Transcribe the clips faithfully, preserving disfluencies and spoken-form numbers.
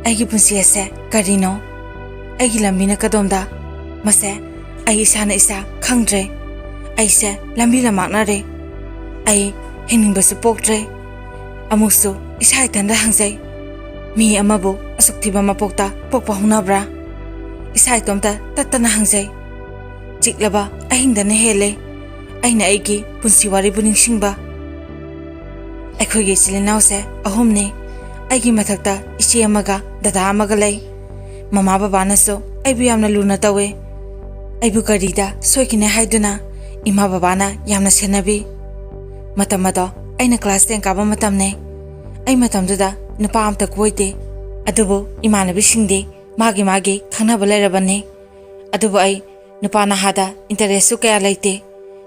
ꯑꯩꯒꯤ ꯄꯨꯟꯁꯤ ꯑꯁꯦ ꯀꯔꯤꯅꯣ? ꯑꯩꯒꯤ ꯂꯝꯕꯤꯅ ꯀꯗꯣꯝꯗ? ꯃꯁꯦ ꯑꯩ ꯏꯁꯥꯅ ꯏꯁꯥ ꯈꯪꯗ꯭ꯔꯦ꯫ ꯑꯩꯁꯦ ꯂꯝꯕꯤ ꯂꯝꯃꯥꯡꯅꯔꯦ꯫ ꯑꯩ ꯍꯤꯡꯅꯤꯡꯕꯁꯨ ꯄꯣꯛꯇ꯭ꯔꯦ꯫ ꯑꯃꯨꯛꯁꯨ ꯏꯁꯥ ꯏꯊꯟꯗ ꯍꯪꯖꯩ, "ꯃꯤ ꯑꯃꯕꯨ ꯑꯁꯨꯛ ꯊꯤꯕ ꯃꯄꯣꯛꯇ ꯄꯣꯛꯄ ꯍꯧꯅꯕ꯭ꯔꯥ?" ꯏꯁꯥ ꯏꯇꯣꯝꯇ ꯇꯠꯇꯅ ꯍꯪꯖꯩ꯫ ꯆꯤꯛꯂꯕ ꯑꯍꯤꯡꯗꯅ ꯍꯦꯜꯂꯦ ꯑꯩꯅ ꯑꯩꯒꯤ ꯄꯨꯟꯁꯤ ꯋꯥꯔꯤꯕꯨ ꯅꯤꯡꯁꯤꯡꯕ꯫ ꯑꯩꯈꯣꯏꯒꯤ ꯏꯆꯤꯜ ꯏꯅꯥꯎꯁꯦ ꯑꯍꯨꯝꯅꯤ꯫ ꯑꯩꯒꯤ ꯃꯊꯛꯇ ꯏꯆꯦ ꯑꯃꯒ ꯗꯗꯥ ꯑꯃꯒ ꯂꯩ꯫ ꯃꯃꯥ ꯕꯕꯥꯅꯁꯨ ꯑꯩꯕꯨ ꯌꯥꯝꯅ ꯂꯨꯅ ꯇꯧꯋꯦ꯫ ꯑꯩꯕꯨ ꯒꯥꯔꯤꯗ ꯁꯣꯏꯈꯤꯅꯦ ꯍꯥꯏꯗꯨꯅ ꯏꯃꯥ ꯕꯕꯥꯅ ꯌꯥꯝꯅ ꯁꯦꯟꯅꯕꯤ꯫ ꯃꯇꯝ ꯑꯗꯣ ꯑꯩꯅ ꯀ꯭ꯂꯥꯁ ꯇꯦꯟ ꯀꯥꯕ ꯃꯇꯝꯅꯦ꯫ ꯑꯩ ꯃꯇꯝꯗꯨꯗ ꯅꯨꯄꯥ ꯑꯝꯇ ꯀꯣꯏꯗꯦ꯫ ꯑꯗꯨꯕꯨ ꯏꯃꯥꯟꯅꯕꯤꯁꯤꯡꯗꯤ ꯃꯥꯒꯤ ꯃꯥꯒꯤ ꯈꯪꯅꯕ ꯂꯩꯔꯕꯅꯤ꯫ ꯑꯗꯨꯕꯨ ꯑꯩ ꯅꯨꯄꯥ ꯅꯍꯥꯗ ꯏꯟꯇꯔꯦꯁꯁꯨ ꯀꯌꯥ ꯂꯩꯇꯦ꯫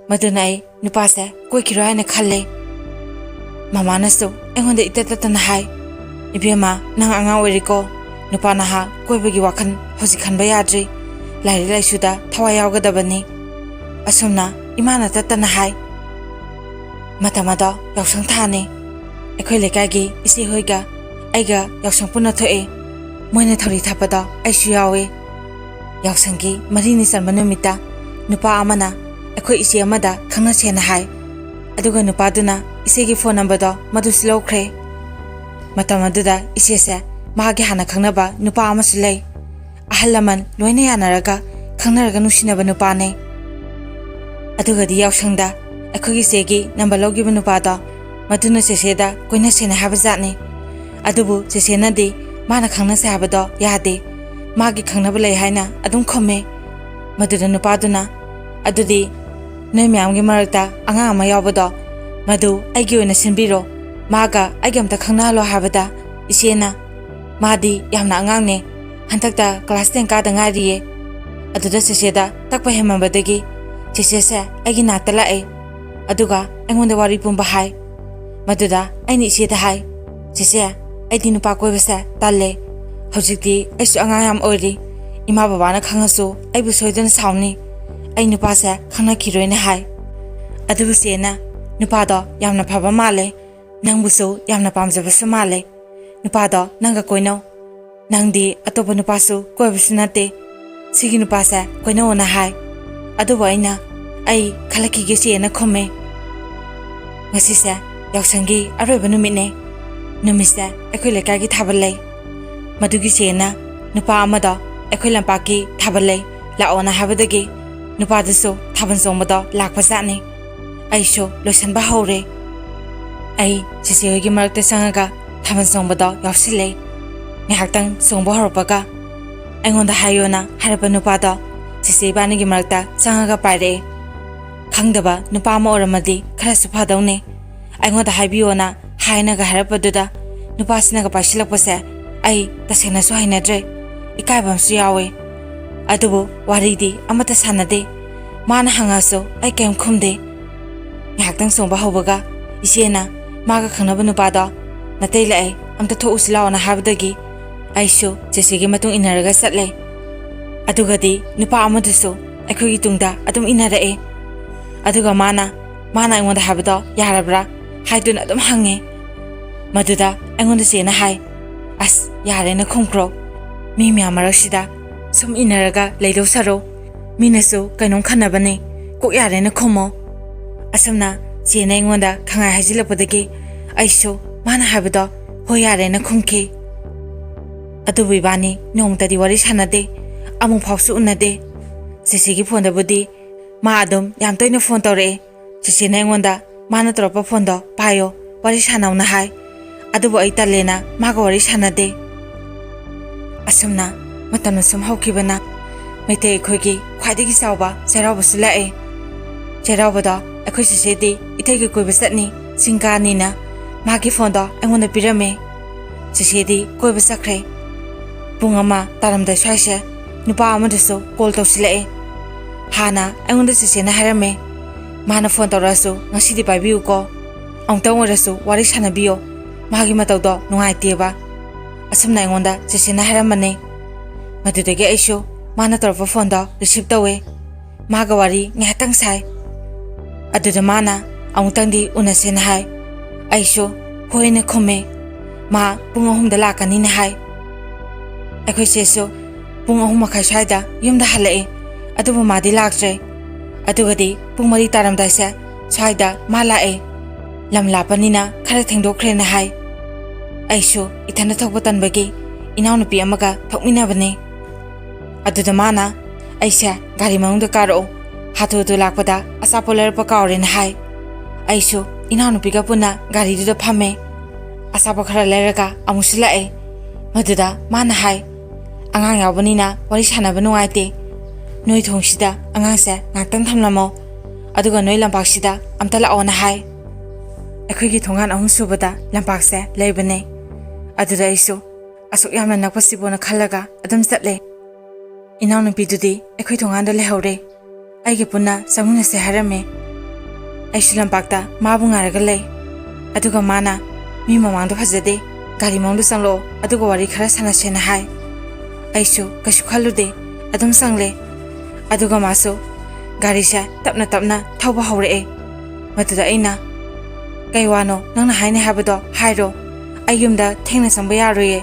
ꯃꯗꯨꯅ ꯑꯩ ꯅꯨꯄꯥꯁꯦ ꯀꯣꯏꯈꯤꯔꯣꯏ ꯍꯥꯏꯅ ꯈꯜꯂꯦ꯫ ꯃꯃꯥꯅꯁꯨ ꯑꯩꯉꯣꯟꯗ ꯏꯇꯠ ꯇꯠꯇꯅ ꯍꯥꯏ, "ꯏꯕꯦꯝꯃ, ꯅꯪ ꯑꯉꯥꯡ ꯑꯣꯏꯔꯤꯀꯣ꯫ ꯅꯨꯄꯥ ꯅꯍꯥ ꯀꯣꯏꯕꯒꯤ ꯋꯥꯈꯜ ꯍꯧꯖꯤꯛ ꯈꯟꯕ ꯌꯥꯗ꯭ꯔꯤ꯫ ꯂꯥꯏꯔꯤꯛ ꯂꯥꯏꯁꯨꯗ ꯊꯋꯥꯏ ꯌꯥꯎꯒꯗꯕꯅꯤ"꯫ ꯑꯁꯨꯝꯅ ꯏꯃꯥꯅ ꯇꯠꯇꯅ ꯍꯥꯏ꯫ ꯃꯇꯝ ꯑꯗꯣ ꯌꯥꯎꯁꯪ ꯊꯥꯅꯤ꯫ ꯑꯩꯈꯣꯏ ꯂꯩꯀꯥꯏꯒꯤ ꯏꯆꯦ ꯍꯣꯏꯒ ꯑꯩꯒ ꯌꯥꯎꯁꯪ ꯄꯨꯟꯅ ꯊꯣꯛꯑꯦ꯫ ꯃꯣꯏꯅ ꯊꯧꯔꯤ ꯊꯠꯄꯗꯣ ꯑꯩꯁꯨ ꯌꯥꯎꯋꯦ꯫ ꯌꯥꯎꯁꯪꯒꯤ ꯃꯔꯤꯅꯤ ꯆꯟꯕ ꯅꯨꯃꯤꯠꯇ ꯅꯨꯄꯥ ꯑꯃꯅ ꯑꯩꯈꯣꯏ ꯏꯆꯦ ꯑꯃꯗ ꯈꯪꯅꯁꯦꯅ ꯍꯥꯏ꯫ ꯑꯗꯨꯒ ꯅꯨꯄꯥꯗꯨꯅ ꯏꯆꯦꯒꯤ ꯐꯣꯟ ꯅꯝꯕꯔꯗꯣ ꯃꯗꯨꯁꯨ ꯂꯧꯈ꯭ꯔꯦ꯫ ꯃꯇꯝ ꯑꯗꯨꯗ ꯏꯆꯦꯁꯦ ꯃꯍꯥꯛꯀꯤ ꯍꯥꯟꯅ ꯈꯪꯅꯕ ꯅꯨꯄꯥ ꯑꯃꯁꯨ ꯂꯩ꯫ ꯑꯍꯜ ꯂꯃꯟ ꯂꯣꯏꯅ ꯌꯥꯅꯔꯒ ꯈꯪꯅꯔꯒ ꯅꯨꯡꯁꯤꯅꯕ ꯅꯨꯄꯥꯅꯦ꯫ ꯑꯗꯨꯒꯗꯤ ꯌꯥꯎꯁꯪꯗ ꯑꯩꯈꯣꯏꯒꯤ ꯆꯦꯒꯤ ꯅꯝꯕꯔ ꯂꯧꯈꯤꯕ ꯅꯨꯄꯥꯗꯣ ꯃꯗꯨꯅ ꯆꯦꯆꯦꯗ ꯀꯣꯏꯅꯁꯦꯅ ꯍꯥꯏꯕ ꯖꯥꯠꯅꯤ꯫ ꯑꯗꯨꯕꯨ ꯆꯦꯆꯦꯅꯗꯤ ꯃꯥꯅ ꯈꯪꯅꯁꯦ ꯍꯥꯏꯕꯗꯣ ꯌꯥꯗꯦ, ꯃꯥꯒꯤ ꯈꯪꯅꯕ ꯂꯩ ꯍꯥꯏꯅ ꯑꯗꯨꯝ ꯈꯨꯝꯃꯦ꯫ ꯃꯗꯨꯗ ꯅꯨꯄꯥꯗꯨꯅ, "ꯑꯗꯨꯗꯤ ꯅꯣꯏ ꯃꯌꯥꯝꯒꯤ ꯃꯔꯛꯇ ꯑꯉꯥꯡ ꯑꯃ ꯌꯥꯎꯕꯗꯣ ꯃꯗꯨ ꯑꯩꯒꯤ ꯑꯣꯏꯅ ꯁꯤꯟꯕꯤꯔꯣ, ꯃꯥꯒ ꯑꯩꯒ ꯑꯝꯇ ꯈꯪꯅꯍꯜꯂꯣ" ꯍꯥꯏꯕꯗ ꯏꯆꯦꯅ, "ꯃꯥꯗꯤ ꯌꯥꯝꯅ ꯑꯉꯥꯡꯅꯦ, ꯍꯟꯗꯛꯇ ꯀ꯭ꯂꯥꯁ ꯇꯦꯟ ꯀꯥꯗ ꯉꯥꯏꯔꯤꯌꯦ"꯫ ꯑꯗꯨꯗ ꯆꯦꯆꯦꯗ ꯇꯛꯄ ꯍꯦꯟꯃꯟꯕꯗꯒꯤ ꯆꯦꯆꯦꯁꯦ ꯑꯩꯒꯤ ꯅꯥꯛꯇ ꯂꯥꯛꯑꯦ꯫ ꯑꯗꯨꯒ ꯑꯩꯉꯣꯟꯗ ꯋꯥꯔꯤ ꯄꯨꯝꯕ ꯍꯥꯏ꯫ ꯃꯗꯨꯗ ꯑꯩꯅ ꯏꯆꯦꯗ ꯍꯥꯏ, "ꯆꯦꯆꯦ, ꯑꯩꯗꯤ ꯅꯨꯄꯥ ꯀꯣꯏꯕꯁꯦ ꯇꯜꯂꯦ꯫ ꯍꯧꯖꯤꯛꯇꯤ ꯑꯩꯁꯨ ꯑꯉꯥꯡ ꯌꯥꯝ ꯑꯣꯏꯔꯤ꯫ ꯏꯃꯥ ꯕꯕꯥꯅ ꯈꯪꯉꯁꯨ ꯑꯩꯕꯨ ꯁꯣꯏꯗꯅ ꯁꯥꯎꯅꯤ꯫ ꯑꯩ ꯅꯨꯄꯥꯁꯦ ꯈꯪꯅꯈꯤꯔꯣꯏꯅ" ꯍꯥꯏ꯫ ꯑꯗꯨꯕꯨ ꯆꯦꯅ, "ꯅꯨꯄꯥꯗꯣ ꯌꯥꯝꯅ ꯐꯕ ꯃꯥꯜꯂꯦ, ꯅꯪꯕꯨꯁꯨ ꯌꯥꯝꯅ ꯄꯥꯝꯖꯕꯁꯨ ꯃꯥꯜꯂꯦ꯫ ꯅꯨꯄꯥꯗꯣ ꯅꯪꯒ ꯀꯣꯏꯅꯧ"꯫ "ꯅꯪꯗꯤ ꯑꯇꯣꯞꯄ ꯅꯨꯄꯥꯁꯨ ꯀꯣꯏꯕꯁꯨ ꯅꯠꯇꯦ, ꯁꯤꯒꯤ ꯅꯨꯄꯥꯁꯦ ꯀꯣꯏꯅꯧꯅ ꯍꯥꯏ꯫ ꯑꯗꯨꯕꯨ ꯑꯩꯅ, 'ꯑꯩ ꯈꯜꯂꯛꯈꯤꯒꯦ ꯆꯦ,'" ꯍꯥꯏꯅ ꯈꯨꯝꯃꯦ꯫ "ꯉꯁꯤꯁꯦ ꯌꯥꯎꯁꯪꯒꯤ ꯑꯔꯣꯏꯕ ꯅꯨꯃꯤꯠꯅꯦ꯫ ꯅꯨꯃꯤꯠꯁꯦ ꯑꯩꯈꯣꯏ ꯂꯩꯀꯥꯏꯒꯤ ꯊꯥꯕꯜ ꯂꯩ꯫ ꯃꯗꯨꯒꯤ ꯆꯦꯅ ꯅꯨꯄꯥ ꯑꯃꯗꯣ ꯑꯩꯈꯣꯏ ꯂꯝꯄꯥꯛꯀꯤ ꯊꯥꯕꯜ ꯂꯩ ꯂꯥꯛꯑꯣꯅ ꯍꯥꯏꯕꯗꯒꯤ ꯅꯨꯄꯥꯗꯨꯁꯨ ꯊꯥꯕꯜ ꯆꯣꯡꯕꯗꯣ ꯂꯥꯛꯄꯖꯥꯠꯅꯤ꯫ ꯑꯩꯁꯨ ꯂꯣꯏꯁꯤꯟꯕ ꯍꯧꯔꯦ꯫ ꯑꯩ ꯆꯦꯆꯦ ꯍꯣꯏꯒꯤ ꯃꯔꯛꯇ ꯆꯪꯉꯒ ꯊꯥꯕꯜ ꯆꯣꯡꯕꯗꯣ ꯌꯥꯎꯁꯤꯜꯂꯦ꯫ ꯉꯥꯏꯍꯥꯛꯇꯪ ꯆꯣꯡꯕ ꯍꯧꯔꯛꯄꯒ ꯑꯩꯉꯣꯟꯗ ꯍꯥꯏꯌꯣꯅ ꯍꯥꯏꯔꯛꯄ ꯅꯨꯄꯥꯗꯣ ꯆꯦꯆꯦ ꯏꯕꯥꯅꯤꯒꯤ ꯃꯔꯛꯇ ꯆꯪꯉꯒ ꯄꯥꯏꯔꯛꯑꯦ꯫ ꯈꯪꯗꯕ ꯅꯨꯄꯥ ꯑꯃ ꯑꯣꯏꯔꯝꯃꯗꯤ ꯈꯔꯁꯨ ꯐꯗꯧꯅꯦ꯫ ꯑꯩꯉꯣꯟꯗ ꯍꯥꯏꯕꯤꯌꯣꯅ ꯍꯥꯏꯅꯒ ꯍꯥꯏꯔꯛꯄꯗꯨꯗ ꯅꯨꯄꯥꯁꯤꯅꯒ ꯄꯥꯏꯁꯤꯜꯂꯛꯄꯁꯦ ꯑꯩ ꯇꯁꯦꯡꯅꯁꯨ ꯍꯩꯅꯗ꯭ꯔꯦ, ꯏꯀꯥꯏꯕ ꯑꯃꯁꯨ ꯌꯥꯎꯋꯦ꯫ ꯑꯗꯨꯕꯨ ꯋꯥꯔꯤꯗꯤ ꯑꯃꯠꯇ ꯁꯥꯟꯅꯗꯦ꯫ ꯃꯥꯅ ꯍꯪꯉꯁꯨ ꯑꯩ ꯀꯔꯤꯝ ꯈꯨꯝꯗꯦ꯫ ꯉꯥꯏꯍꯥꯛꯇꯪ ꯆꯣꯡꯕ ꯍꯧꯕꯒ ꯏꯆꯦꯅ ꯃꯥꯒ ꯈꯪꯅꯕ ꯅꯨꯄꯥꯗꯣ ꯅꯥꯇꯩ ꯂꯥꯛꯑꯦ, ꯑꯝꯇ ꯊꯣꯛꯎꯁꯤ ꯂꯥꯛꯑꯣꯅ ꯍꯥꯏꯕꯗꯒꯤ ꯑꯩꯁꯨ ꯆꯦꯆꯦꯒꯤ ꯃꯇꯨꯡ ꯏꯟꯅꯔꯒ ꯆꯠꯂꯦ꯫ ꯑꯗꯨꯒꯗꯤ ꯅꯨꯄꯥ ꯑꯃꯗꯨꯁꯨ ꯑꯩꯈꯣꯏꯒꯤ ꯇꯨꯡꯗ ꯑꯗꯨꯝ ꯏꯟꯅꯔꯛꯑꯦ꯫ ꯑꯗꯨꯒ ꯃꯥꯅ, ꯃꯥꯅ ꯑꯩꯉꯣꯟꯗ ꯍꯥꯏꯕꯗꯣ ꯌꯥꯔꯕ꯭ꯔꯥ ꯍꯥꯏꯗꯨꯅ ꯑꯗꯨꯝ ꯍꯪꯉꯦ꯫ ꯃꯗꯨꯗ ꯑꯩꯉꯣꯟꯗ ꯆꯦꯅ ꯍꯥꯏ, "ꯑꯁ, ꯌꯥꯔꯦꯅ ꯈꯨꯝꯈ꯭ꯔꯣ꯫ ꯃꯤ ꯃꯌꯥꯝ ꯃꯔꯛꯁꯤꯗ ꯁꯨꯝ ꯏꯟꯅꯔꯒ ꯂꯩꯗꯧ ꯁꯔꯨꯛ, ꯃꯤꯅꯁꯨ ꯀꯩꯅꯣꯝ ꯈꯟꯅꯕꯅꯦ, ꯀꯣꯛ ꯌꯥꯔꯦꯅ ꯈꯨꯝꯃꯣ"꯫ ꯑꯁꯨꯝꯅ ꯆꯦꯅ ꯑꯩꯉꯣꯟꯗ ꯈꯪꯉꯥꯏ ꯍꯥꯏꯖꯤꯜꯂꯛꯄꯗꯒꯤ ꯑꯩꯁꯨ ꯃꯥꯅ ꯍꯥꯏꯕꯗꯣ ꯍꯣꯏ ꯌꯥꯔꯦꯅ ꯈꯨꯝꯈꯤ꯫ ꯑꯗꯨꯕꯨ ꯏꯕꯥꯅꯤ ꯅꯣꯡꯃꯇꯗꯤ ꯋꯥꯔꯤ ꯁꯥꯟꯅꯗꯦ, ꯑꯃꯨꯛ ꯐꯥꯎꯁꯨ ꯎꯅꯗꯦ꯫ ꯆꯦꯆꯦꯒꯤ ꯐꯣꯟꯗꯕꯨꯗꯤ ꯃꯥ ꯑꯗꯨꯝ ꯌꯥꯝ ꯇꯣꯏꯅ ꯐꯣꯟ ꯇꯧꯔꯛꯑꯦ꯫ ꯆꯦꯆꯦꯅ ꯑꯩꯉꯣꯟꯗ ꯃꯥꯅ ꯇꯧꯔꯛꯄ ꯐꯣꯟꯗꯣ ꯄꯥꯏꯌꯣ, ꯋꯥꯔꯤ ꯁꯥꯟꯅꯧꯅ ꯍꯥꯏ꯫ ꯑꯗꯨꯕꯨ ꯑꯩ ꯇꯜꯂꯦꯅ ꯃꯥꯒ ꯋꯥꯔꯤ ꯁꯥꯟꯅꯗꯦ꯫ ꯑꯁꯨꯝꯅ ꯃꯇꯝꯅ ꯁꯨꯝ ꯍꯧꯈꯤꯕꯅ ꯃꯩꯇꯩ ꯑꯩꯈꯣꯏꯒꯤ ꯈ꯭ꯋꯥꯏꯗꯒꯤ ꯆꯥꯎꯕ ꯆꯩꯔꯥꯎꯕꯁꯨ ꯂꯥꯛꯑꯦ꯫ ꯆꯩꯔꯥꯎꯕꯗꯣ ꯑꯩꯈꯣꯏ ꯆꯦꯆꯦꯗꯤ ꯏꯊꯩꯒꯤ ꯀꯣꯏꯕ ꯆꯠꯅꯤ, ꯆꯤꯡ ꯀꯥꯅꯤꯅ ꯃꯥꯒꯤ ꯐꯣꯟꯗꯣ ꯑꯩꯉꯣꯟꯗ ꯄꯤꯔꯝꯃꯦ꯫ ꯆꯦꯆꯦꯗꯤ ꯀꯣꯏꯕ ꯆꯠꯈ꯭ꯔꯦ꯫ ꯄꯨꯡ ꯑꯃ ꯇꯥꯔꯝꯗꯥꯏ ꯁ꯭ꯋꯥꯏꯁꯦ ꯅꯨꯄꯥ ꯑꯃꯗꯨꯁꯨ ꯀꯣꯜ ꯇꯧꯁꯤꯜꯂꯛꯑꯦ꯫ ꯍꯥꯟꯅ ꯑꯩꯉꯣꯟꯗ ꯆꯦꯆꯦꯅ ꯍꯥꯏꯔꯝꯃꯦ, "ꯃꯥꯅ ꯐꯣꯟ ꯇꯧꯔꯛꯑꯁꯨ ꯉꯁꯤꯗꯤ ꯄꯥꯏꯕꯤꯌꯨꯀꯣ, ꯑꯃꯨꯛꯇꯪ ꯑꯣꯏꯔꯁꯨ ꯋꯥꯔꯤ ꯁꯥꯟꯅꯕꯤꯌꯣ, ꯃꯥꯒꯤ ꯃꯇꯧꯗꯣ ꯅꯨꯡꯉꯥꯏꯇꯦꯕ"꯫ ꯑꯁꯨꯝꯅ ꯑꯩꯉꯣꯟꯗ ꯆꯦꯆꯦꯅ ꯍꯥꯏꯔꯝꯕꯅꯦ꯫ ꯃꯗꯨꯗꯒꯤ ꯑꯩꯁꯨ ꯃꯥꯅ ꯇꯧꯔꯛꯄ ꯐꯣꯟꯗꯣ ꯔꯤꯁꯤꯞ ꯇꯧꯋꯦ꯫ ꯃꯥꯒ ꯋꯥꯔꯤ ꯉꯥꯏꯍꯥꯛꯇꯪ ꯁꯥꯏ꯫ ꯑꯗꯨꯗ ꯃꯥꯅ ꯑꯃꯨꯛꯇꯪꯗꯤ ꯎꯅꯁꯦꯅ ꯍꯥꯏ꯫ ꯑꯩꯁꯨ ꯍꯣꯏꯅ ꯈꯨꯝꯃꯦ꯫ ꯃꯥ ꯄꯨꯡ ꯑꯍꯨꯝꯗ ꯂꯥꯛꯀꯅꯤꯅ ꯍꯥꯏ꯫ ꯑꯩꯈꯣꯏ ꯆꯦꯁꯨ ꯄꯨꯡ ꯑꯍꯨꯝ ꯃꯈꯥꯏ ꯁ꯭ꯋꯥꯏꯗ ꯌꯨꯝꯗ ꯍꯜꯂꯛꯑꯦ, ꯑꯗꯨꯕꯨ ꯃꯥꯗꯤ ꯂꯥꯛꯇ꯭ꯔꯦ꯫ ꯑꯗꯨꯒꯗꯤ ꯄꯨꯡ ꯃꯔꯤ ꯇꯥꯔꯝꯗꯥꯏꯁꯦ ꯁ꯭ꯋꯥꯏꯗ ꯃꯥ ꯂꯥꯛꯑꯦ꯫ ꯂꯝ ꯂꯥꯞꯄꯅꯤꯅ ꯈꯔ ꯊꯦꯡꯗꯣꯛꯈ꯭ꯔꯦꯅ ꯍꯥꯏ꯫ ꯑꯩꯁꯨ ꯏꯊꯟꯗ ꯊꯣꯛꯄ ꯇꯟꯕꯒꯤ ꯏꯅꯥꯎꯅꯨꯄꯤ ꯑꯃꯒ ꯊꯣꯛꯃꯤꯟꯅꯕꯅꯤ꯫ ꯑꯗꯨꯗ ꯃꯥꯅ ꯑꯩꯁꯦ ꯒꯥꯔꯤ ꯃꯅꯨꯡꯗ ꯀꯥꯔꯛꯑꯣ, ꯍꯥꯊꯨ ꯍꯥꯊꯨ ꯂꯥꯛꯄꯗ ꯑꯆꯥꯄꯣꯠ ꯂꯩꯔꯛꯄ ꯀꯥꯎꯔꯦꯅ ꯍꯥꯏ꯫ ꯑꯩꯁꯨ ꯏꯅꯥꯎꯅꯨꯄꯤꯒ ꯄꯨꯟꯅ ꯒꯥꯔꯤꯗꯨꯗ ꯐꯝꯃꯦ꯫ ꯑꯆꯥꯄꯣꯠ ꯈꯔ ꯂꯩꯔꯒ ꯑꯃꯨꯛꯁꯨ ꯂꯥꯛꯑꯦ꯫ ꯃꯗꯨꯗ ꯃꯥꯅ ꯍꯥꯏ, "ꯑꯉꯥꯡ ꯌꯥꯎꯕꯅꯤꯅ ꯋꯥꯔꯤ ꯁꯥꯟꯅꯕ ꯅꯨꯡꯉꯥꯏꯇꯦ꯫ ꯅꯣꯏ ꯊꯣꯡꯁꯤꯗ ꯑꯉꯥꯡꯁꯦ ꯉꯥꯛꯇꯪ ꯊꯝꯂꯝꯃꯣ, ꯑꯗꯨꯒ ꯅꯣꯏ ꯂꯝꯄꯥꯛꯁꯤꯗ ꯑꯝꯇ ꯂꯥꯛꯑꯣꯅ" ꯍꯥꯏ꯫ ꯑꯩꯈꯣꯏꯒꯤ ꯊꯣꯡꯒꯥꯟ ꯑꯍꯨꯝ ꯁꯨꯕꯗ ꯂꯝꯄꯥꯛꯁꯦ ꯂꯩꯕꯅꯦ꯫ ꯑꯗꯨꯗ ꯑꯩꯁꯨ ꯑꯁꯨꯛ ꯌꯥꯝꯅ ꯅꯛꯄꯁꯤꯕꯨꯅ ꯈꯜꯂꯒ ꯑꯗꯨꯝ ꯆꯠꯂꯦ꯫ ꯏꯅꯥꯎꯅꯨꯄꯤꯗꯨꯗꯤ ꯑꯩꯈꯣꯏ ꯊꯣꯡꯒꯥꯟꯗ ꯂꯩꯍꯧꯔꯦ꯫ ꯑꯩꯒꯤ ꯄꯨꯟꯅ ꯆꯪꯃꯤꯟꯅꯁꯦ ꯍꯥꯏꯔꯝꯃꯦ꯫ ꯑꯩꯁꯨ ꯂꯝꯄꯥꯛꯇ ꯃꯥꯕꯨ ꯉꯥꯏꯔꯒ ꯂꯩ꯫ ꯑꯗꯨꯒ ꯃꯥꯅ, "ꯃꯤ ꯃꯃꯥꯡꯗ ꯐꯖꯗꯦ, ꯒꯥꯔꯤ ꯃꯅꯨꯡꯗ ꯆꯪꯂꯛꯑꯣ, ꯑꯗꯨꯒ ꯋꯥꯔꯤ ꯈꯔ ꯁꯥꯟꯅꯁꯦꯅ" ꯍꯥꯏ꯫ ꯑꯩꯁꯨ ꯀꯩꯁꯨ ꯈꯜꯂꯨꯗꯦ, ꯑꯗꯨꯝ ꯆꯪꯂꯦ꯫ ꯑꯗꯨꯒ ꯃꯥꯁꯨ ꯒꯥꯔꯤꯁꯦ ꯇꯞꯅ ꯇꯞꯅ ꯊꯧꯕ ꯍꯧꯔꯛꯑꯦ꯫ ꯃꯗꯨꯗ ꯑꯩꯅ, "ꯀꯩ ꯋꯥꯅꯣ ꯅꯪꯅ ꯍꯥꯏꯅꯤ ꯍꯥꯏꯕꯗꯣ ꯍꯥꯏꯔꯣ, ꯑꯩ ꯌꯨꯝꯗ ꯊꯦꯡꯅ ꯆꯪꯕ ꯌꯥꯔꯣꯏꯌꯦ"꯫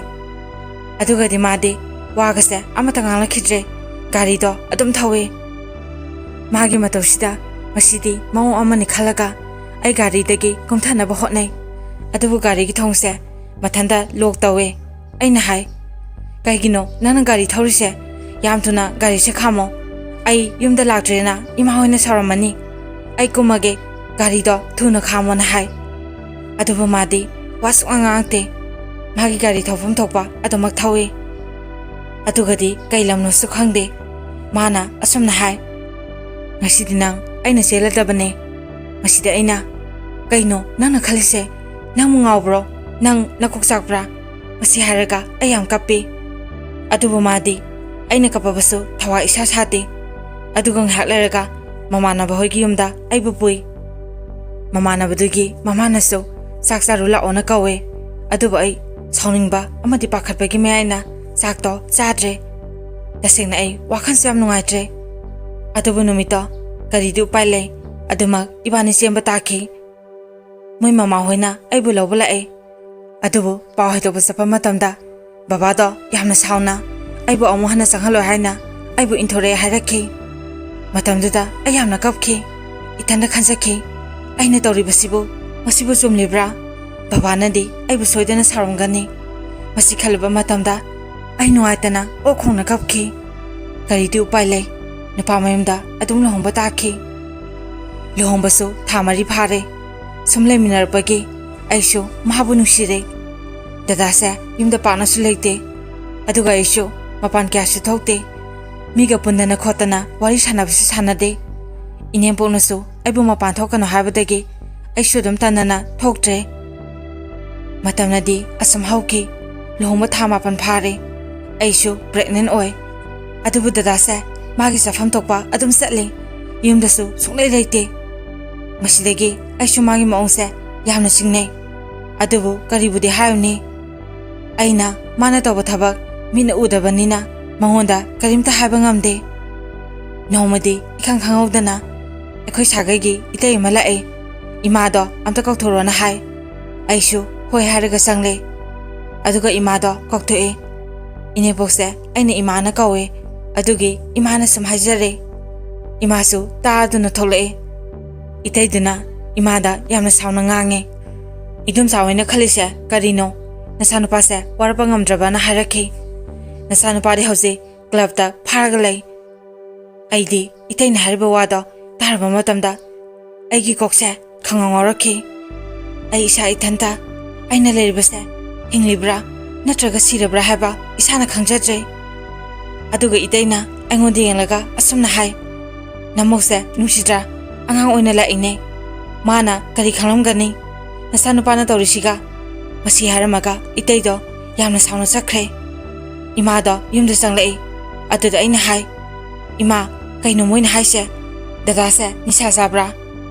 ꯑꯗꯨꯒꯗꯤ ꯃꯥꯗꯤ ꯋꯥꯒꯁꯦ ꯑꯃꯠꯇ ꯉꯥꯡꯂꯛꯈꯤꯗ꯭ꯔꯦ, ꯒꯥꯔꯤꯗꯣ ꯑꯗꯨꯝ ꯊꯧꯋꯦ꯫ ꯃꯥꯒꯤ ꯃꯇꯧꯁꯤꯗ ꯃꯁꯤꯗꯤ ꯃꯑꯣꯡ ꯑꯃꯅꯤ ꯈꯜꯂꯒ ꯑꯩ ꯒꯥꯔꯤꯗꯒꯤ ꯀꯨꯝꯊꯅꯕ ꯍꯣꯠꯅꯩ꯫ ꯑꯗꯨꯕꯨ ꯒꯥꯔꯤꯒꯤ ꯊꯣꯡꯁꯦ ꯃꯊꯟꯇ ꯂꯣꯛ ꯇꯧꯋꯦ꯫ ꯑꯩꯅ ꯍꯥꯏ, "ꯀꯩꯒꯤꯅꯣ ꯅꯪꯅ ꯒꯥꯔꯤ ꯊꯧꯔꯤꯁꯦ? ꯌꯥꯝ ꯊꯨꯅ ꯒꯥꯔꯤꯁꯦ ꯈꯥꯝꯃꯣ꯫ ꯑꯩ ꯌꯨꯝꯗ ꯂꯥꯛꯇ꯭ꯔꯦꯅ ꯏꯃꯥ ꯍꯣꯏꯅ ꯁꯥꯎꯔꯝꯃꯅꯤ꯫ ꯑꯩ ꯀꯨꯝꯃꯒꯦ, ꯒꯥꯔꯤꯗꯣ ꯊꯨꯅ ꯈꯥꯝꯃꯣꯅ" ꯍꯥꯏ꯫ ꯑꯗꯨꯕꯨ ꯃꯥꯗꯤ ꯋꯥ ꯁꯨꯛꯉꯥꯡ ꯉꯥꯡꯉꯛꯇꯦ꯫ ꯃꯥꯒꯤ ꯒꯥꯔꯤ ꯊꯧꯐꯝ ꯊꯣꯛꯄ ꯑꯗꯨꯃꯛ ꯊꯧꯏ꯫ ꯑꯗꯨꯒꯗꯤ ꯀꯩ ꯂꯝꯅꯣꯁꯨ ꯈꯪꯗꯦ꯫ ꯃꯥꯅ ꯑꯁꯨꯝꯅ ꯍꯥꯏ, "ꯉꯁꯤꯗꯤ ꯅꯪ ꯑꯩꯅ ꯆꯦꯜꯂꯗꯕꯅꯦ"꯫ ꯃꯁꯤꯗ ꯑꯩꯅ, "ꯀꯩꯅꯣ ꯅꯪꯅ ꯈꯜꯂꯤꯁꯦ? ꯅꯪꯕꯨ ꯉꯥꯎꯕ꯭ꯔꯣ? ꯅꯪ ꯅꯀꯣꯛ ꯆꯥꯛꯄ꯭ꯔꯥ?" ꯃꯁꯤ ꯍꯥꯏꯔꯒ ꯑꯩ ꯌꯥꯝ ꯀꯞꯄꯤ꯫ ꯑꯗꯨꯕꯨ ꯃꯥꯗꯤ ꯑꯩꯅ ꯀꯞꯄꯕꯁꯨ ꯊꯋꯥ ꯏꯁꯥ ꯁꯥꯗꯦ꯫ ꯑꯗꯨꯒ ꯉꯥꯏꯍꯥꯛ ꯂꯩꯔꯒ ꯃꯃꯥꯟꯅꯕ ꯍꯣꯏꯒꯤ ꯌꯨꯝꯗ ꯑꯩꯕꯨ ꯄꯨꯏ꯫ ꯃꯃꯥꯟꯅꯕꯗꯨꯒꯤ ꯃꯃꯥꯅꯁꯨ ꯆꯥꯛ ꯆꯥꯔꯨ ꯂꯥꯛꯑꯣꯅ ꯀꯧꯋꯦ꯫ ꯑꯗꯨꯕꯨ ꯑꯩ ꯁꯥꯎꯅꯤꯡꯕ ꯑꯃꯗꯤ ꯄꯥꯈꯠꯄꯒꯤ ꯃꯌꯥꯏꯅ ꯆꯥꯛꯇꯣ ꯆꯥꯗ꯭ꯔꯦ꯫ ꯇꯁꯦꯡꯅ ꯑꯩ ꯋꯥꯈꯜꯁꯨ ꯌꯥꯝ ꯅꯨꯡꯉꯥꯏꯇ꯭ꯔꯦ꯫ ꯑꯗꯨꯕꯨ ꯅꯨꯃꯤꯠꯇꯣ ꯀꯔꯤꯗꯤ ꯎꯄꯥꯏ ꯂꯩ, ꯑꯗꯨꯃꯛ ꯏꯕꯥꯅꯤ ꯆꯦꯟꯕ ꯇꯥꯈꯤ꯫ ꯃꯣꯏ ꯃꯃꯥꯍꯣꯏꯅ ꯑꯩꯕꯨ ꯂꯧꯕ ꯂꯥꯛꯑꯦ꯫ ꯑꯗꯨꯕꯨ ꯄꯥꯎ ꯍꯥꯏꯗꯣꯛꯄ ꯆꯠꯄ ꯃꯇꯝꯗ ꯕꯕꯥꯗꯣ ꯌꯥꯝꯅ ꯁꯥꯎꯅ ꯑꯩꯕꯨ ꯑꯃꯨꯛ ꯍꯟꯅ ꯆꯪꯍꯜꯂꯣꯏ ꯍꯥꯏꯅ ꯑꯩꯕꯨ ꯏꯟꯊꯣꯔꯛꯑꯦ ꯍꯥꯏꯔꯛꯈꯤ꯫ ꯃꯇꯝꯗꯨꯗ ꯑꯩ ꯌꯥꯝꯅ ꯀꯞꯈꯤ꯫ ꯏꯊꯟꯗ ꯈꯟꯖꯈꯤ, "ꯑꯩꯅ ꯇꯧꯔꯤꯕꯁꯤꯕꯨ, ꯃꯁꯤꯕꯨ ꯆꯨꯝꯂꯤꯕ꯭ꯔꯥ? ꯕꯕꯥꯅꯗꯤ ꯑꯩꯕꯨ ꯁꯣꯏꯗꯅ ꯁꯥꯎꯔꯝꯒꯅꯤ꯫" ꯃꯁꯤ ꯈꯜꯂꯨꯕ ꯃꯇꯝꯗ ꯑꯩ ꯅꯨꯡꯉꯥꯏꯇꯅ ꯑꯣꯛ ꯈꯣꯡꯅ ꯀꯞꯈꯤ꯫ ꯀꯔꯤꯗꯤ ꯎꯄꯥꯏ ꯂꯩ? ꯅꯨꯄꯥ ꯃꯌꯨꯝꯗ ꯑꯗꯨꯝ ꯂꯨꯍꯣꯡꯕ ꯇꯥꯈꯤ꯫ ꯂꯨꯍꯣꯡꯕꯁꯨ ꯊꯥ ꯃꯔꯤ ꯐꯥꯔꯦ꯫ ꯁꯨꯝ ꯂꯩꯃꯤꯟꯅꯔꯛꯄꯒꯤ ꯑꯩꯁꯨ ꯃꯍꯥꯛꯄꯨ ꯅꯨꯡꯁꯤꯔꯦ꯫ ꯗꯗꯥꯁꯦ ꯌꯨꯝꯗ ꯄꯥꯛꯅꯁꯨ ꯂꯩꯇꯦ꯫ ꯑꯗꯨꯒ ꯑꯩꯁꯨ ꯃꯄꯥꯟ ꯀꯌꯥꯁꯨ ꯊꯣꯛꯇꯦ꯫ ꯃꯤꯒ ꯄꯨꯟꯗꯅ ꯈꯣꯠꯇꯅ ꯋꯥꯔꯤ ꯁꯥꯟꯅꯕꯁꯨ ꯁꯥꯟꯅꯗꯦ꯫ ꯏꯅꯦꯝꯄꯣꯛꯅꯁꯨ ꯑꯩꯕꯨ ꯃꯄꯥꯟ ꯊꯣꯛꯀꯅꯨ ꯍꯥꯏꯕꯗꯒꯤ ꯑꯩꯁꯨ ꯑꯗꯨꯝ ꯇꯟꯗꯅ ꯊꯣꯛꯇ꯭ꯔꯦ꯫ ꯃꯇꯝꯅꯗꯤ ꯑꯁꯨꯝ ꯍꯧꯈꯤ꯫ ꯂꯨꯍꯣꯡꯕ ꯊꯥ ꯃꯥꯄꯟ ꯐꯥꯔꯦ꯫ ꯑꯩꯁꯨ pregnant ꯑꯣꯏ꯫ ꯑꯗꯨꯕꯨ ꯗꯗꯥꯁꯦ ꯃꯥꯒꯤ ꯆꯠꯐꯝ ꯊꯣꯛꯄ ꯑꯗꯨꯝ ꯆꯠꯂꯤ꯫ ꯌꯨꯝꯗꯁꯨ ꯁꯨꯡꯂꯩ ꯂꯩꯇꯦ꯫ ꯃꯁꯤꯗꯒꯤ ꯑꯩꯁꯨ ꯃꯥꯒꯤ ꯃꯑꯣꯡꯁꯦ ꯌꯥꯝꯅ ꯆꯤꯡꯅꯩ꯫ ꯑꯗꯨꯕꯨ ꯀꯔꯤꯕꯨꯗꯤ ꯍꯥꯏꯔꯨꯅꯤ? ꯑꯩꯅ ꯃꯥꯅ ꯇꯧꯕ ꯊꯕꯛ ꯃꯤꯠꯅ ꯎꯗꯕꯅꯤꯅ ꯃꯉꯣꯟꯗ ꯀꯔꯤꯝꯇ ꯍꯥꯏꯕ ꯉꯝꯗꯦ꯫ ꯅꯣꯡꯃꯗꯤ ꯏꯈꯪ ꯈꯪꯍꯧꯗꯅ ꯑꯩꯈꯣꯏ ꯁꯥꯒꯩꯒꯤ ꯏꯇꯩ ꯑꯃ ꯂꯥꯛꯑꯦ꯫ "ꯏꯃꯥꯗꯣ ꯑꯝꯇ ꯀꯧꯊꯣꯔꯛꯑꯣꯅ" ꯍꯥꯏ꯫ ꯑꯩꯁꯨ ꯍꯣꯏ ꯍꯥꯏꯔꯒ ꯆꯪꯂꯦ꯫ ꯑꯗꯨꯒ ꯏꯃꯥꯗꯣ ꯀꯧꯊꯣꯛꯑꯦ꯫ ꯏꯅꯦꯄꯣꯛꯁꯦ ꯑꯩꯅ ꯏꯃꯥꯅ ꯀꯧꯋꯦ꯫ ꯑꯗꯨꯒꯤ ꯏꯃꯥꯅ ꯁꯨꯝ ꯍꯥꯏꯖꯔꯦ꯫ ꯏꯃꯥꯁꯨ ꯇꯥꯗꯨꯅ ꯊꯣꯛꯂꯛꯑꯦ꯫ ꯏꯇꯩꯗꯨꯅ ꯏꯃꯥꯗ ꯌꯥꯝꯅ ꯁꯥꯎꯅ ꯉꯥꯡꯉꯦ꯫ "ꯏꯗꯣꯝꯆꯥ ꯍꯣꯏꯅ ꯈꯜꯂꯤꯁꯦ ꯀꯔꯤꯅꯣ? ꯅꯆꯥꯅꯨꯄꯥꯁꯦ ꯋꯥꯔꯛꯄ ꯉꯝꯗ꯭ꯔꯕꯅ ꯍꯥꯏꯔꯛꯈꯤ꯫ ꯅꯆꯥꯅꯨꯄꯥꯗꯤ ꯍꯧꯖꯤꯛ clubꯇ ꯐꯥꯔꯒ ꯂꯩ꯫" ꯑꯩꯗꯤ ꯏꯇꯩꯅ ꯍꯥꯏꯔꯤꯕ ꯋꯥꯗꯣ ꯇꯥꯔꯕ ꯃꯇꯝꯗ ꯑꯩꯒꯤ ꯀꯣꯛꯁꯦ ꯈꯪꯉꯧ ꯉꯥꯎꯔꯛꯈꯤ꯫ ꯑꯩ ꯏꯁꯥ ꯏꯊꯟꯇ ꯑꯩꯅ ꯂꯩꯔꯤꯕꯁꯦ ꯍꯤꯡꯂꯤꯕ꯭ꯔꯥ ꯅꯠꯇ꯭ꯔꯒ ꯁꯤꯔꯕ꯭ꯔꯥ ꯍꯥꯏꯕ ꯏꯁꯥꯅ ꯈꯪꯖꯗ꯭ꯔꯦ꯫ ꯑꯗꯨꯒ ꯏꯇꯩꯅ ꯑꯩꯉꯣꯟꯗ ꯌꯦꯡꯂꯒ ꯑꯁꯨꯝꯅ ꯍꯥꯏ, "ꯅꯃꯧꯁꯦ ꯅꯨꯡꯁꯤꯗ꯭ꯔꯥ? ꯑꯉꯥꯡ ꯑꯣꯏꯅ ꯂꯥꯛꯏꯅꯦ꯫ ꯃꯥꯅ ꯀꯔꯤ ꯈꯪꯂꯝꯒꯅꯤ? ꯅꯆꯥꯅꯨꯄꯥꯅ ꯇꯧꯔꯤꯁꯤꯒ?" ꯃꯁꯤ ꯍꯥꯏꯔꯝꯃꯒ ꯏꯇꯩꯗꯣ ꯌꯥꯝꯅ ꯁꯥꯎꯅ ꯆꯠꯈ꯭ꯔꯦ꯫ ꯏꯃꯥꯗꯣ ꯌꯨꯝꯗ ꯆꯪꯂꯛꯏ꯫ ꯑꯗꯨꯗ ꯑꯩꯅ ꯍꯥꯏ, "ꯏꯃꯥ, ꯀꯩꯅꯣ ꯃꯣꯏꯅ ꯍꯥꯏꯁꯦ? ꯗꯗꯥꯁꯦ ꯅꯤꯁꯥ ꯆꯥꯕ꯭ꯔꯥ?"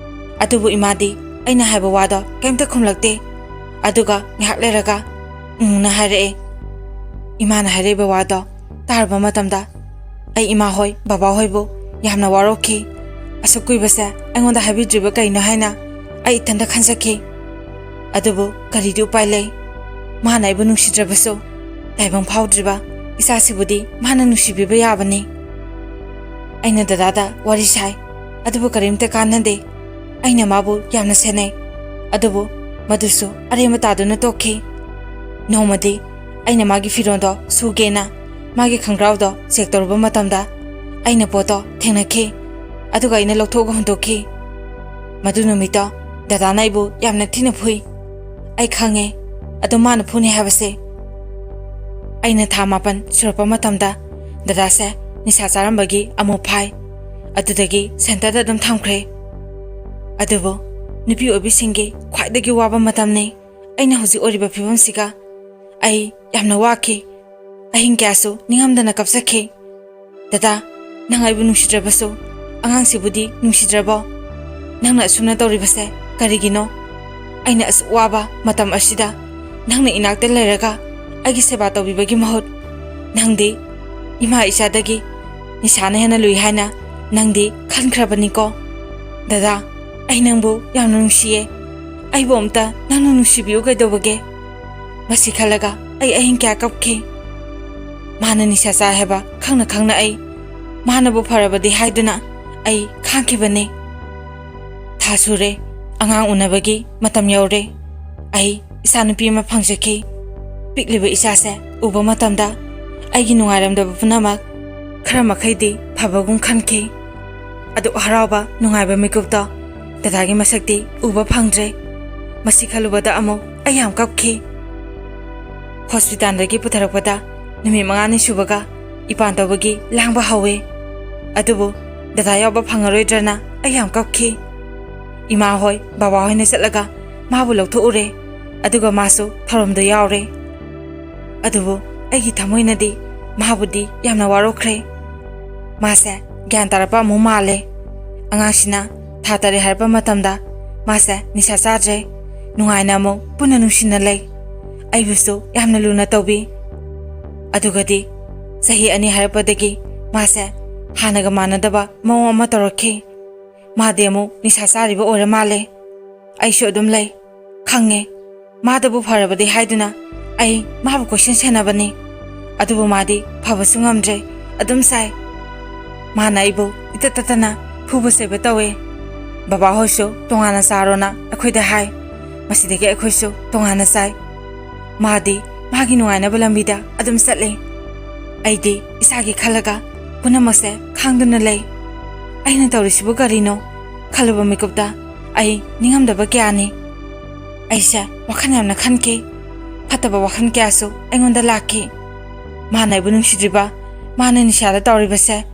ꯑꯗꯨꯕꯨ ꯏꯃꯥꯗꯤ ꯑꯩꯅ ꯍꯥꯏꯕ ꯋꯥꯗꯣ ꯀꯩꯝꯇ ꯈꯨꯝꯂꯛꯇꯦ꯫ ꯑꯗꯨꯒ ꯉꯥꯏꯍꯥꯛ ꯂꯩꯔꯒ "ꯎꯝꯅ" ꯍꯥꯏꯔꯛꯑꯦ꯫ ꯏꯃꯥꯅ ꯍꯥꯏꯔꯛꯏꯕ ꯋꯥꯗꯣ ꯇꯥꯔꯨꯕ ꯃꯇꯝꯗ ꯑꯩ ꯏꯃꯥ ꯍꯣꯏ, ꯕꯕꯥ ꯍꯣꯏꯕꯨ ꯌꯥꯝꯅ ꯋꯥꯔꯧꯈꯤ꯫ ꯑꯁꯨꯛ ꯀꯨꯏꯕꯁꯦ ꯑꯩꯉꯣꯟꯗ ꯍꯥꯏꯕꯤꯗ꯭ꯔꯤꯕ ꯀꯩꯅꯣ ꯍꯥꯏꯅ ꯑꯩ ꯏꯊꯟꯇ ꯈꯟꯖꯈꯤ꯫ ꯑꯗꯨꯕꯨ ꯀꯔꯤꯗꯤ ꯎꯄꯥꯏ ꯂꯩ? ꯃꯥꯅ ꯑꯩꯕꯨ ꯅꯨꯡꯁꯤꯗ꯭ꯔꯕꯁꯨ ꯇꯥꯏꯕꯪ ꯐꯥꯎꯗ꯭ꯔꯤꯕ ꯏꯆꯥꯁꯤꯕꯨꯗꯤ ꯃꯥꯅ ꯅꯨꯡꯁꯤꯕꯤꯕ ꯌꯥꯕꯅꯤ꯫ ꯑꯩꯅ ꯗꯗꯥꯗ ꯋꯥꯔꯤ ꯁꯥꯏ, ꯑꯗꯨꯕꯨ ꯀꯔꯤꯝꯇ ꯀꯥꯟꯅꯗꯦ꯫ ꯑꯩꯅ ꯃꯥꯕꯨ ꯌꯥꯝꯅ ꯁꯦꯟꯅꯩ, ꯑꯗꯨꯕꯨ ꯃꯗꯨꯁꯨ ꯑꯔꯦꯝꯕ ꯇꯥꯗꯨꯅ ꯇꯣꯛꯈꯤ꯫ ꯅꯣꯡꯃꯗꯤ ꯑꯩꯅ ꯃꯥꯒꯤ ꯐꯤꯔꯣꯜꯗꯣ ꯁꯨꯒꯦꯅ ꯃꯥꯒꯤ ꯈꯪꯒ꯭ꯔꯥꯎꯗꯣ ꯆꯦꯛ ꯇꯧꯔꯨꯕ ꯃꯇꯝꯗ, ꯑꯩꯅ ꯄꯣꯠꯇꯣ ꯊꯦꯡꯅꯈꯤ, ꯑꯗꯨꯒ ꯑꯩꯅ ꯂꯧꯊꯣꯛꯑꯒ ꯍꯨꯟꯗꯣꯛꯈꯤ꯫ ꯃꯗꯨ ꯅꯨꯃꯤꯠꯇꯣ ꯗꯗꯥꯅ ꯑꯩꯕꯨ ꯌꯥꯝꯅ ꯊꯤꯅ ꯐꯨꯏ꯫ ꯑꯩ ꯈꯪꯉꯦ, ꯑꯗꯣ ꯃꯥꯅ ꯐꯨꯅꯤ ꯍꯥꯏꯕꯁꯦ꯫ ꯑꯩꯅ ꯊꯥ ꯃꯥꯄꯟ ꯁꯨꯔꯛꯄ ꯃꯇꯝꯗ ꯗꯗꯥꯁꯦ ꯅꯤꯁꯥ ꯆꯥꯔꯝꯕꯒꯤ ꯑꯃꯨꯛ ꯐꯥꯏ꯫ ꯑꯗꯨꯗꯒꯤ ꯁꯦꯟꯇꯔꯗ ꯑꯗꯨꯝ ꯊꯝꯈ꯭ꯔꯦ꯫ ꯑꯗꯨꯕꯨ ꯅꯨꯄꯤ ꯑꯣꯏꯕꯤꯁꯤꯡꯒꯤ ꯈ꯭ꯋꯥꯏꯗꯒꯤ ꯋꯥꯕ ꯃꯇꯝꯅꯤ ꯑꯩꯅ ꯍꯧꯖꯤꯛ ꯑꯣꯏꯔꯤꯕ ꯐꯤꯕꯝꯁꯤꯒ꯫ ꯑꯩ ꯌꯥꯝꯅ ꯋꯥꯈꯤ꯫ ꯑꯍꯤꯡ ꯀꯌꯥꯁꯨ ꯅꯤꯡꯉꯝꯗꯅ ꯀꯞꯆꯈꯤ꯫ "ꯗꯗꯥ, ꯅꯪ ꯑꯩꯕꯨ ꯅꯨꯡꯁꯤꯗ꯭ꯔꯕꯁꯨ ꯑꯉꯥꯡꯁꯤꯕꯨꯗꯤ ꯅꯨꯡꯁꯤꯗ꯭ꯔꯕꯣ? ꯅꯪꯅ ꯑꯁꯨꯝꯅ ꯇꯧꯔꯤꯕꯁꯦ ꯀꯔꯤꯒꯤꯅꯣ? ꯑꯩꯅ ꯑꯁꯨꯛ ꯋꯥꯕ ꯃꯇꯝ ꯑꯁꯤꯗ ꯅꯪꯅ ꯏꯅꯥꯛꯇ ꯂꯩꯔꯒ ꯑꯩꯒꯤ ꯁꯦꯕꯥ ꯇꯧꯕꯤꯕꯒꯤ ꯃꯍꯨꯠ, ꯅꯪꯗꯤ ꯏꯃꯥ ꯏꯆꯥꯗꯒꯤ ꯅꯤꯁꯥꯅ ꯍꯦꯟꯅ ꯂꯨꯏ ꯍꯥꯏꯅ ꯅꯪꯗꯤ ꯈꯟꯈ꯭ꯔꯕꯅꯤꯀꯣ꯫ ꯗꯗꯥ, ꯑꯩ ꯅꯪꯕꯨ ꯌꯥꯝꯅ ꯅꯨꯡꯁꯤꯌꯦ꯫ ꯑꯩꯕꯨ ꯑꯝꯇ ꯅꯪꯅ ꯅꯨꯡꯁꯤꯕꯤꯌꯨ ꯀꯩꯗꯧꯕꯒꯦ?" ꯃꯁꯤ ꯈꯜꯂꯒ ꯑꯩ ꯑꯍꯤꯡ ꯀꯌꯥ ꯀꯞꯈꯤ꯫ ꯃꯥꯅ ꯅꯤꯁꯥ ꯆꯥꯏ ꯍꯥꯏꯕ ꯈꯪꯅ ꯈꯪꯅ ꯑꯩ ꯃꯥꯅꯕꯨ ꯐꯔꯕꯗꯤ ꯍꯥꯏꯗꯨꯅ ꯑꯩ ꯈꯥꯡꯈꯤꯕꯅꯤ꯫ ꯊꯥ ꯁꯨꯔꯦ, ꯑꯉꯥꯡ ꯎꯅꯕꯒꯤ ꯃꯇꯝ ꯌꯧꯔꯦ꯫ ꯑꯩ ꯏꯆꯥꯅꯨꯄꯤ ꯑꯃ ꯐꯪꯖꯈꯤ꯫ ꯄꯤꯛꯂꯤꯕ ꯏꯆꯥꯁꯦ ꯎꯕ ꯃꯇꯝꯗ ꯑꯩꯒꯤ ꯅꯨꯡꯉꯥꯏꯔꯝꯗꯕ ꯄꯨꯝꯅꯃꯛ ꯈꯔ ꯃꯈꯩꯗꯤ ꯐꯕꯒꯨꯝ ꯈꯟꯈꯤ꯫ ꯑꯗꯨ ꯍꯔꯥꯎꯕ ꯅꯨꯡꯉꯥꯏꯕ ꯃꯤꯀꯨꯞꯇꯣ ꯗꯗꯥꯒꯤ ꯃꯁꯛꯇꯤ ꯎꯕ ꯐꯪꯗ꯭ꯔꯦ꯫ ꯃꯁꯤ ꯈꯜꯂꯨꯕꯗ ꯑꯃꯨꯛ ꯑꯩ ꯌꯥꯝ ꯀꯞꯈꯤ꯫ ꯍꯣꯁꯄꯤꯇꯥꯜꯗꯒꯤ ꯄꯨꯊꯔꯛꯄꯗ ꯅꯨꯃꯤꯠ ꯃꯉꯥꯅꯤ ꯁꯨꯕꯒ ꯏꯄꯥꯟ ꯇꯧꯕꯒꯤ ꯂꯥꯡꯕ ꯍꯧꯋꯦ꯫ ꯑꯗꯨꯕꯨ ꯗꯗꯥ ꯌꯥꯎꯕ ꯐꯪꯉꯔꯣꯏꯗ꯭ꯔꯅ ꯑꯩ ꯌꯥꯝ ꯀꯞꯈꯤ꯫ ꯏꯃꯥ ꯍꯣꯏ, ꯕꯕꯥ ꯍꯣꯏꯅ ꯆꯠꯂꯒ ꯃꯥꯕꯨ ꯂꯧꯊꯣꯛꯎꯔꯦ, ꯑꯗꯨꯒ ꯃꯥꯁꯨ ꯊꯧꯔꯝꯗ ꯌꯥꯎꯔꯦ꯫ ꯑꯗꯨꯕꯨ ꯑꯩꯒꯤ ꯊꯃꯣꯏꯅꯗꯤ ꯃꯥꯕꯨꯗꯤ ꯌꯥꯝꯅ ꯋꯥꯔꯧꯈ꯭ꯔꯦ꯫ ꯃꯥꯁꯦ ꯒ꯭ꯌꯥꯟ ꯇꯥꯔꯛꯄ ꯑꯃꯨꯛ ꯃꯥꯜꯂꯦ꯫ ꯑꯉꯥꯡꯁꯤꯅ ꯊꯥ ꯇꯔꯦꯠ ꯍꯥꯏꯔꯛꯄ ꯃꯇꯝꯗ ꯃꯥꯁꯦ ꯅꯤꯁꯥ ꯆꯥꯗ꯭ꯔꯦ, ꯅꯨꯡꯉꯥꯏꯅ ꯑꯃꯨꯛ ꯄꯨꯟꯅ ꯅꯨꯡꯁꯤꯅ ꯂꯩ꯫ ꯑꯩꯕꯨꯁꯨ ꯌꯥꯝꯅ ꯂꯨꯅ ꯇꯧꯕꯤ꯫ ꯑꯗꯨꯒꯗꯤ ꯆꯍꯤ ꯑꯅꯤ ꯍꯥꯏꯔꯛꯄꯗꯒꯤ ꯃꯥꯁꯦ ꯍꯥꯟꯅꯒ ꯃꯥꯟꯅꯗꯕ ꯃꯑꯣꯡ ꯑꯃ ꯇꯧꯔꯛꯈꯤ꯫ ꯃꯥꯗꯤ ꯑꯃꯨꯛ ꯅꯤꯁꯥ ꯆꯥꯔꯤꯕ ꯑꯣꯏꯔ ꯃꯥꯜꯂꯦ꯫ ꯑꯩꯁꯨ ꯑꯗꯨꯝ ꯂꯩ꯫ ꯈꯪꯉꯦ, ꯃꯥꯗꯕꯨ ꯐꯔꯕꯗꯤ ꯍꯥꯏꯗꯨꯅ ꯑꯩ ꯃꯥꯕꯨ ꯀꯣꯏꯁꯦꯟ ꯁꯦꯟꯅꯕꯅꯤ꯫ ꯑꯗꯨꯕꯨ ꯃꯥꯗꯤ ꯐꯕꯁꯨ ꯉꯝꯗ꯭ꯔꯦ, ꯑꯗꯨꯝ ꯁꯥꯏ꯫ ꯃꯥꯅ ꯑꯩꯕꯨ ꯏꯇꯠ ꯇꯠꯇꯅ ꯐꯨꯕ ꯆꯩꯕ ꯇꯧꯋꯦ꯫ ꯕꯕꯥꯍꯣꯏꯁꯨ ꯇꯣꯉꯥꯟꯅ ꯆꯥꯔꯣꯅ ꯑꯩꯈꯣꯏꯗ ꯍꯥꯏ꯫ ꯃꯁꯤꯗꯒꯤ ꯑꯩꯈꯣꯏꯁꯨ ꯇꯣꯉꯥꯟꯅ ꯆꯥꯏ꯫ ꯃꯥꯗꯤ ꯃꯥꯒꯤ ꯅꯨꯡꯉꯥꯏꯅꯕ ꯂꯝꯕꯤꯗ ꯑꯗꯨꯝ ꯆꯠꯂꯤ꯫ ꯑꯩꯗꯤ ꯏꯁꯥꯒꯤ ꯈꯜꯂꯒ ꯄꯨꯝꯅꯃꯛꯁꯦ ꯈꯥꯡꯗꯨꯅ ꯂꯩ꯫ ꯑꯩꯅ ꯇꯧꯔꯤꯁꯤꯕꯨ ꯀꯔꯤꯅꯣ ꯈꯜꯂꯨꯕ ꯃꯤꯀꯨꯞꯇ ꯑꯩ ꯅꯤꯡꯉꯝꯗꯕ ꯀꯌꯥꯅꯤ꯫ ꯑꯩꯁꯦ ꯋꯥꯈꯜ ꯌꯥꯝꯅ ꯈꯟꯈꯤ꯫ ꯐꯠꯇꯕ ꯋꯥꯈꯜ ꯀꯌꯥꯁꯨ ꯑꯩꯉꯣꯟꯗ ꯂꯥꯛꯈꯤ꯫ ꯃꯥꯅ ꯑꯩꯕꯨ ꯅꯨꯡꯁꯤꯗ꯭ꯔꯤꯕ, ꯃꯥꯅ ꯅꯤꯁꯥꯗ ꯇꯧꯔꯤꯕꯁꯦ,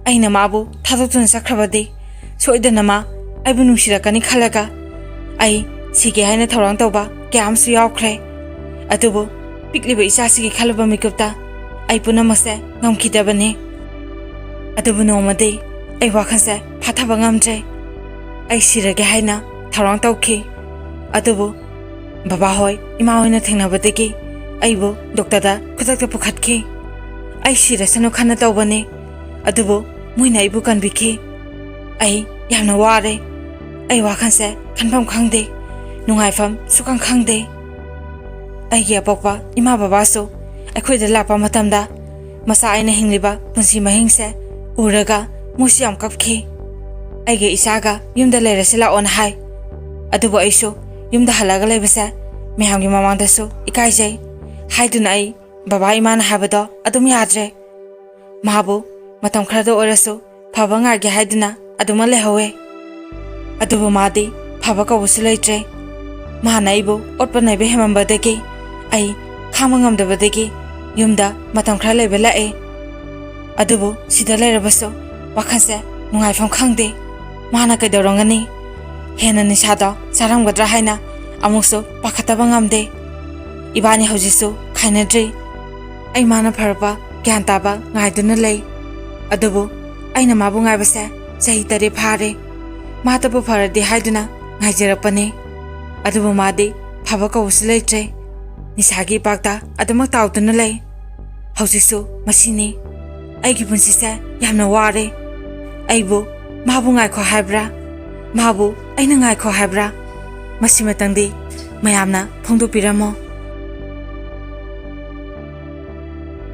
ꯑꯩꯅ ꯃꯥꯕꯨ ꯊꯥꯗꯣꯛꯇꯨꯅ ꯆꯠꯈ꯭ꯔꯕꯗꯤ ꯁꯣꯏꯗꯅ ꯃꯥ ꯑꯩꯕꯨ ꯅꯨꯡꯁꯤꯔꯛꯀꯅꯤ ꯈꯜꯂꯒ ꯑꯩ ꯁꯤꯒꯦ ꯍꯥꯏꯅ ꯊꯧꯔꯥꯡ ꯇꯧꯕ ꯀꯌꯥ ꯑꯃꯁꯨ ꯌꯥꯎꯈ꯭ꯔꯦ꯫ ꯑꯗꯨꯕꯨ ꯄꯤꯛꯂꯤꯕ ꯏꯆꯥꯁꯤꯒꯤ ꯈꯜꯂꯨꯕ ꯃꯤꯀꯨꯞꯇ ꯑꯩ ꯄꯨꯝꯅꯃꯛꯁꯦ ꯉꯝꯈꯤꯗꯕꯅꯤ꯫ ꯑꯗꯨꯕꯨ ꯅꯣꯡꯃꯗꯤ ꯑꯩ ꯋꯥꯈꯜꯁꯦ ꯐꯥꯊꯕ ꯉꯝꯗ꯭ꯔꯦ꯫ ꯑꯩ ꯁꯤꯔꯒꯦ ꯍꯥꯏꯅ ꯊꯧꯔꯥꯡ ꯇꯧꯈꯤ꯫ ꯑꯗꯨꯕꯨ ꯕꯕꯥꯍꯣꯏ, ꯏꯃꯥꯍꯣꯏꯅ ꯊꯦꯡꯅꯕꯗꯒꯤ ꯑꯩꯕꯨ ꯗꯣꯛꯇꯔꯗ ꯈꯨꯗꯛꯇ ꯄꯨꯈꯠꯈꯤ꯫ ꯑꯩ ꯁꯤꯔꯁꯅꯨ ꯈꯟꯅ ꯇꯧꯕꯅꯤ, ꯑꯗꯨꯕꯨ ꯃꯣꯏꯅ ꯑꯩꯕꯨ ꯀꯟꯕꯤꯈꯤ꯫ ꯑꯩ ꯌꯥꯝꯅ ꯋꯥꯔꯦ꯫ ꯑꯩ ꯋꯥꯈꯜꯁꯦ ꯈꯟꯐꯝ ꯈꯪꯗꯦ, ꯅꯨꯡꯉꯥꯏꯐꯝ ꯁꯨꯈꯪ ꯈꯪꯗꯦ꯫ ꯑꯩꯒꯤ ꯑꯄꯣꯛꯄ ꯏꯃꯥ ꯕꯕꯥꯁꯨ ꯑꯩꯈꯣꯏꯗ ꯂꯥꯛꯄ ꯃꯇꯝꯗ ꯃꯆꯥ ꯑꯩꯅ ꯍꯤꯡꯂꯤꯕ ꯄꯨꯟꯁꯤ ꯃꯍꯤꯡꯁꯦ ꯎꯔꯒ ꯃꯣꯏꯁꯨ ꯌꯥꯝ ꯀꯞꯈꯤ꯫ ꯑꯩꯒꯤ ꯏꯆꯥꯒ ꯌꯨꯝꯗ ꯂꯩꯔꯁꯤ ꯂꯥꯛꯑꯣꯅ ꯍꯥꯏ꯫ ꯑꯗꯨꯕꯨ ꯑꯩꯁꯨ ꯌꯨꯝꯗ ꯍꯜꯂꯒ ꯂꯩꯕꯁꯦ ꯃꯌꯥꯝꯒꯤ ꯃꯃꯥꯡꯗꯁꯨ ꯏꯀꯥꯏꯖꯩ ꯍꯥꯏꯗꯨꯅ ꯑꯩ ꯕꯕꯥ ꯏꯃꯥꯅ ꯍꯥꯏꯕꯗꯣ ꯑꯗꯨꯝ ꯌꯥꯗ꯭ꯔꯦ꯫ ꯃꯥꯕꯨ ꯃꯇꯝ ꯈꯔꯗ ꯑꯣꯏꯔꯁꯨ ꯐꯕ ꯉꯥꯏꯒꯦ ꯍꯥꯏꯗꯨꯅ ꯑꯗꯨꯃꯛ ꯂꯩꯍꯧꯋꯦ꯫ ꯑꯗꯨꯕꯨ ꯃꯥꯗꯤ ꯐꯕ ꯀꯧꯕꯁꯨ ꯂꯩꯇ꯭ꯔꯦ꯫ ꯃꯥꯅ ꯑꯩꯕꯨ ꯑꯣꯠꯄ ꯅꯩꯕ ꯍꯦꯟꯃꯟꯕꯗꯒꯤ ꯑꯩ ꯈꯥꯡꯕ ꯉꯝꯗꯕꯗꯒꯤ ꯌꯨꯝꯗ ꯃꯇꯝ ꯈꯔ ꯂꯩꯕ ꯂꯥꯛꯑꯦ꯫ ꯑꯗꯨꯕꯨ ꯁꯤꯗ ꯂꯩꯔꯕꯁꯨ ꯋꯥꯈꯜꯁꯦ ꯅꯨꯡꯉꯥꯏꯐꯝ ꯈꯪꯗꯦ꯫ ꯃꯥꯅ ꯀꯩꯗꯧꯔꯝꯒꯅꯤ? ꯍꯦꯟꯅ ꯅꯤꯁꯥꯗꯣ ꯆꯥꯔꯝꯒꯗ꯭ꯔꯥ ꯍꯥꯏꯅ ꯑꯃꯨꯛꯁꯨ ꯄꯥꯈꯠꯇꯕ ꯉꯝꯗꯦ꯫ ꯏꯕꯥꯅꯤ ꯍꯧꯖꯤꯛꯁꯨ ꯈꯥꯏꯅꯗ꯭ꯔꯤ꯫ ꯑꯩ ꯃꯥꯅ ꯐꯔꯛꯄ ꯒ꯭ꯌꯥꯟ ꯇꯥꯕ ꯉꯥꯏꯗꯨꯅ ꯂꯩ꯫ ꯑꯗꯨꯕꯨ ꯑꯩꯅ ꯃꯥꯕꯨ ꯉꯥꯏꯕꯁꯦ ꯆꯍꯤ ꯇꯔꯦꯠ ꯐꯥꯔꯦ꯫ ꯃꯥꯇꯕꯨ ꯐꯔꯗꯤ ꯍꯥꯏꯗꯨꯅ ꯉꯥꯏꯖꯔꯛꯄꯅꯤ꯫ ꯑꯗꯨꯕꯨ ꯃꯥꯗꯤ ꯐꯕ ꯀꯧꯕꯁꯨ ꯂꯩꯇ꯭ꯔꯦ꯫ ꯅꯤꯁꯥꯒꯤ ꯏꯄꯥꯛꯇ ꯑꯗꯨꯃꯛ ꯇꯥꯎꯗꯨꯅ ꯂꯩ꯫ ꯍꯧꯖꯤꯛꯁꯨ ꯃꯁꯤꯅꯤ꯫ ꯑꯩꯒꯤ ꯄꯨꯟꯁꯤꯁꯦ ꯌꯥꯝꯅ ꯋꯥꯔꯦ꯫ ꯑꯩꯕꯨ ꯃꯥꯕꯨ ꯉꯥꯏꯈꯣ ꯍꯥꯏꯕ꯭ꯔꯥ? ꯃꯥꯕꯨ ꯑꯩꯅ ꯉꯥꯏꯈꯣ ꯍꯥꯏꯕ꯭ꯔꯥ? ꯃꯁꯤꯃꯇꯪꯗꯤ ꯃꯌꯥꯝꯅ ꯐꯣꯡꯗꯣꯛꯄꯤꯔꯝꯃꯣ꯫